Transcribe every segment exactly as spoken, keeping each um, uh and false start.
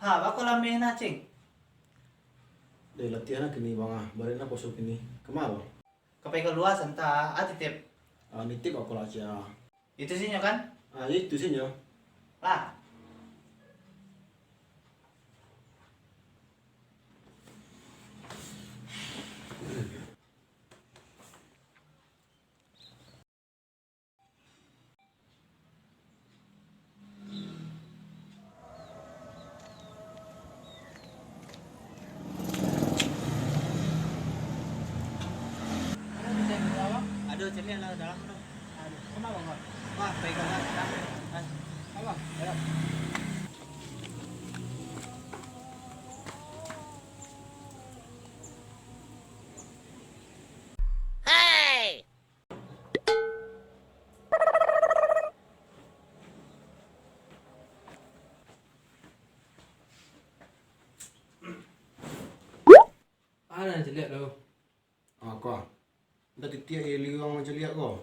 Ah, bako lameh nah, Cing? Deh, latihan lah kini, Bang, ah. Barek lah puaso kini. Kama, Bang? Ka pai kalua santa, ah, titip. Ah, nitip bako lah, Cing, ah. Itu sinyo kan? Ah, itu sinyo. Lah. Aduh, caliak lah dalam tu. Aduh, kama, Bang? Wah, pai ka luar, kama? Ayo. Hei! Alah, caliak tu. Ah, ko. Ndak titiak je liang macam liak ko.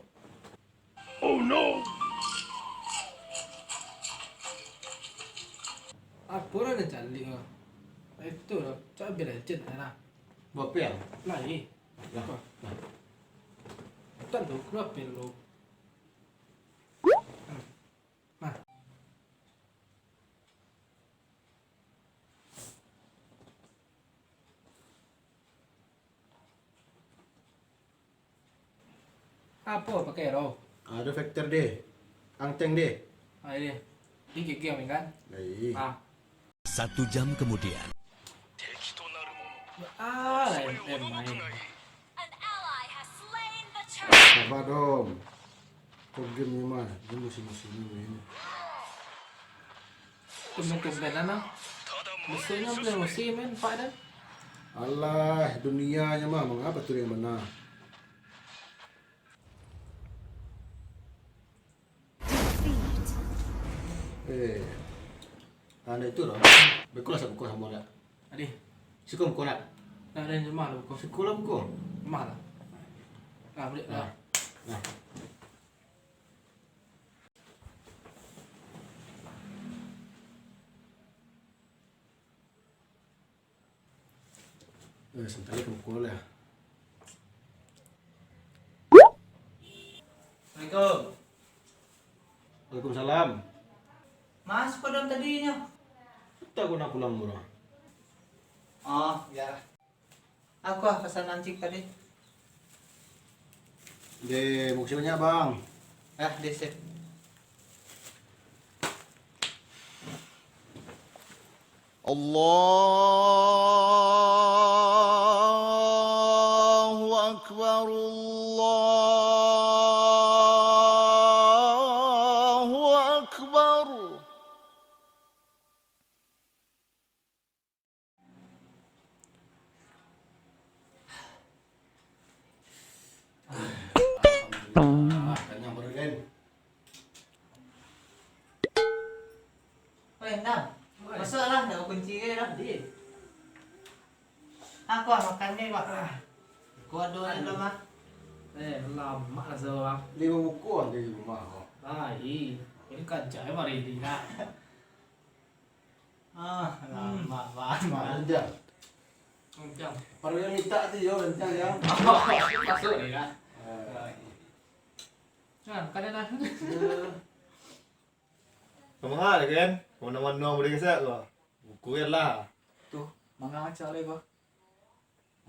Oh no! Apo lah nan caliak ko? Itu lah, cak ambiak lah, cen lah. Buat apa ya? Lah, eh. Lah. Apa? Lah. Bukan tu, kenapa lu? Nah. Apo pakai ro? Ado factor deh. Angteng deh. Ah, iya. Ini gigi yang kan? Iya. Ah. Satu jam kemudian. Ah, lain, lain main. An ally has slain the turret. Sabar dong. Kau game ni mah, dia musim-musim ni main. Tumben-tumbenan ah. Besoknyo bulan musim kan, Pak, dan? Alah, dunianyo mah, mangapa tu yang mana? Eh, anda itu lah. Beko lah sabuko samo dia. Adi. Siko buko nak? Nak ada yang jemah lah buko. Siko lah buko. Jemah lah. Nah, balik lah. Nah. Nah. Eh, santali ka muko lah. Assalamualaikum. Waalaikumsalam. Mas, kok dalam tadinyo? Entah kok nak pulang murah. Oh, ya. Aku ah pasan mancik tadi. Deh, makasih banyak, Bang. Ah, deh, sip. Allahu Akbar, Allahu Akbar. Alhamdulillah, kanyang baru, Den. Oi, Nang. Oi. Masuaklah, ndak bakunci gai doh. Di. Aku ah makan ni, Pak. Ah. Kuat doh ni, Pak. Eh, lamak lah, Bang. Limo buku ado di rumah ko. Ai, ini kancak mari di nak. Ah, lamak banget. Nah, kencang. Kencang. Baru yang minta tu, yo, kencang, yo. Masuk ni, kan? Ah. Nah, kada dah. Ya. Mahal, kan? Mana-mana boleh kesak ko. Buku kan lah. Tu, manga macam lagi ko.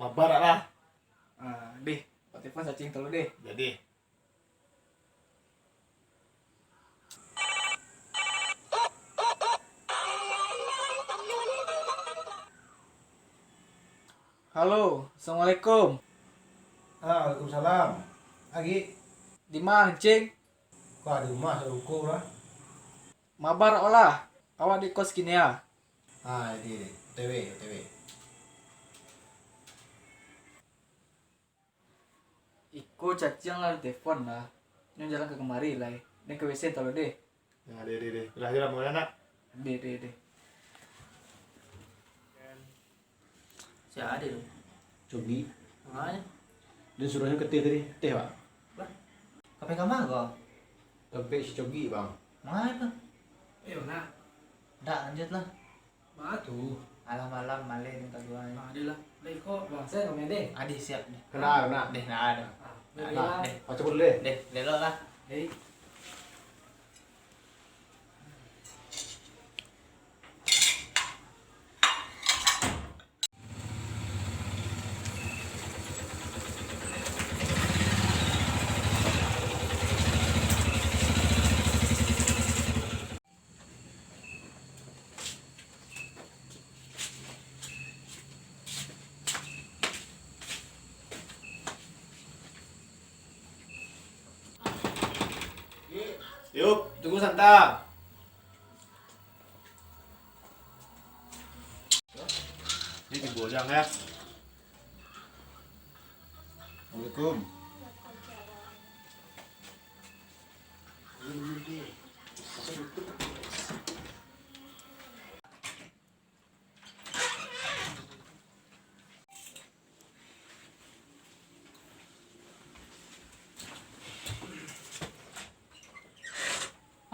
Mabar lah. Ah, deh, buat telepon sacing telu deh. Jadi. Halo, assalamualaikum. Ah, waalaikumsalam. Agi. Di ma, Cing? Ko di rumah, saruko lah. Mabar olah, awak di kos kini ah. Ah, di, di. O T W, O T W. Iko caciang lah telepon lah. Nyo jalan ka kamari lai. Den ka W C talo deh. Nah, deh, deh, deh. Lah, jalan mana nak? Deh, deh, deh. Sia ado tu? Cogi. Manganyo? Den suruahnyo ka teh tadi. Teh, Pak. Lah. Ka pai kama ko? Tampek si Cogi, Bang. Manganyo tu? Ayo, nak. Ndak, lanjut lah. Ma tu? Alah malam, maleh ni kaduo ni. Ah, deh lah. Deh, kok bangsa kami deh. Ah, deh, siap deh. Kena, kena. Deh, nah, deh. Ah, deh, deh lah. Deh. Baca dulu deh. Deh, lelok lah. Deh. Yup, tunggu santa. Ni tibo jang ya. Assalamualaikum.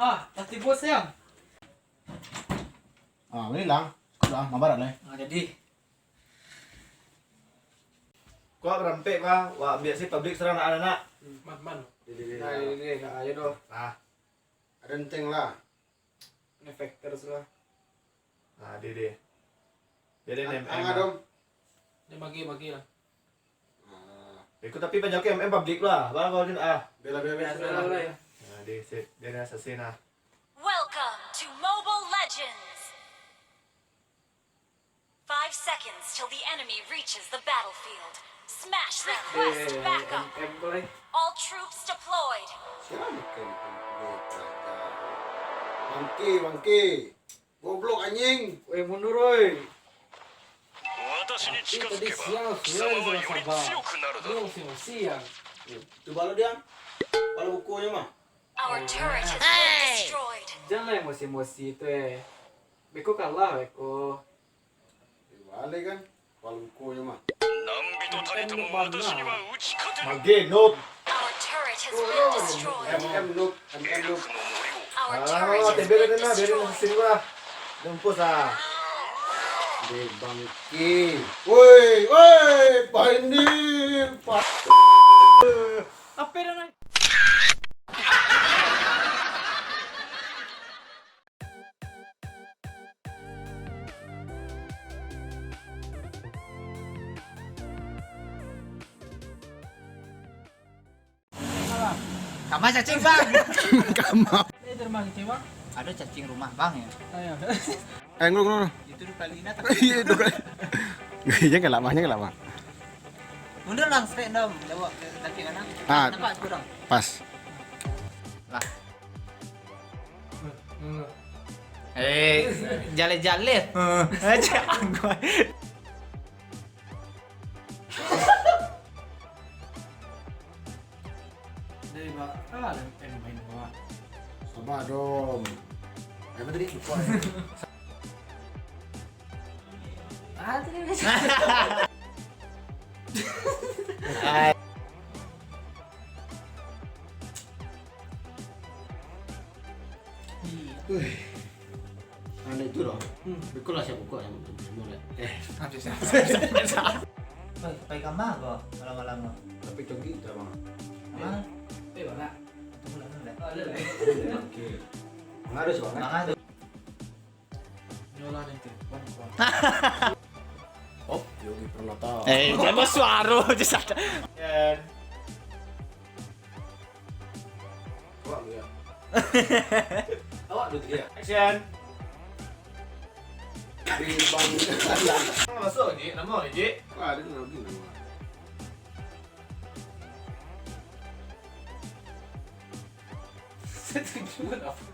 Ah, pasti bos ya. Ah, balilah. Sudah, mabar lah. Ah, jadi. Kau barampek kah? Wah, ambiak si publik surang anak-anak. Man, man. Deh, deh, deh. Nah, deh, deh, deh. Nah, ayo doh. Ah. Ada enteng lah. Ini factors lah. Nah, deh, deh. Biarin M M lah. Deh, bagi, bagi lah. Ah. Ikut tapi panjau ke M M publik lah. Bang, kau jun, ah. Bela, bela, bela. Bela, bela, bela. Nah, deh, sip. Biarin assassin lah. Welcome to Mobile Legends! Five seconds till the enemy reaches the battlefield. Smash them. Request backup. M M play. All troops deployed. Siapa kan? Bangke, bangke. Goblok anjing. Weh, mundur, woi. Tadi siang sudah sabar. Ini emosi-emosi ya. Coba lo dia. Kalau bukunya mah. Our turret has been destroyed. Janganlah emosi-emosi itu, eh. Beko kalah, beko. Balik kan? Kalau bukunya mah. Mage noob. Our turret has been destroyed. M M noob, M M noob. Our turret has been destroyed. Mampus ah. Deh bangke. Woi, woi, Pandir. Apa dah naik? Kamar cacing, Bang. Kamar. Eh, dari mana cacing, Bang? Ada cacing rumah, Bang, ya? Ayo. Eh, ngulur, ngulur. Itu dua kali dah. Iya, dua kali. Jangan lama, jangan lama. Mundur lah, straight dong. Jawab ke kaki kanan. Ah. Nampak kurang? Pas. Lah. Eh, jaleh-jaleh. Aja angguai. Dari ba-, ah, dari main bola. Sabar dong. Apa tadi? Lupa. Ah, tadi. Ai. Wih. Anu itu doh. Hmm. Beko lah siap buka yang tu, semua lah. Eh. Pai, pai kama ko malam-malam ko? Tapi tinggi tu, Bang. Aman? Eh, bana. Tunggu lah, tunggu lah. Oh, ada lah. Oke. Pengaruh sih, Bang, eh? Manga tu. Nyolah nih, Bang. Oh, Yogi Pranata. Eh, jangan suara je sadar. Yan. Awak dulu ya. Awak dulu ya. Action. Di bang. Masuk lagi, nama lagi? Wah, ada lagi nama. Saya terkejut apa?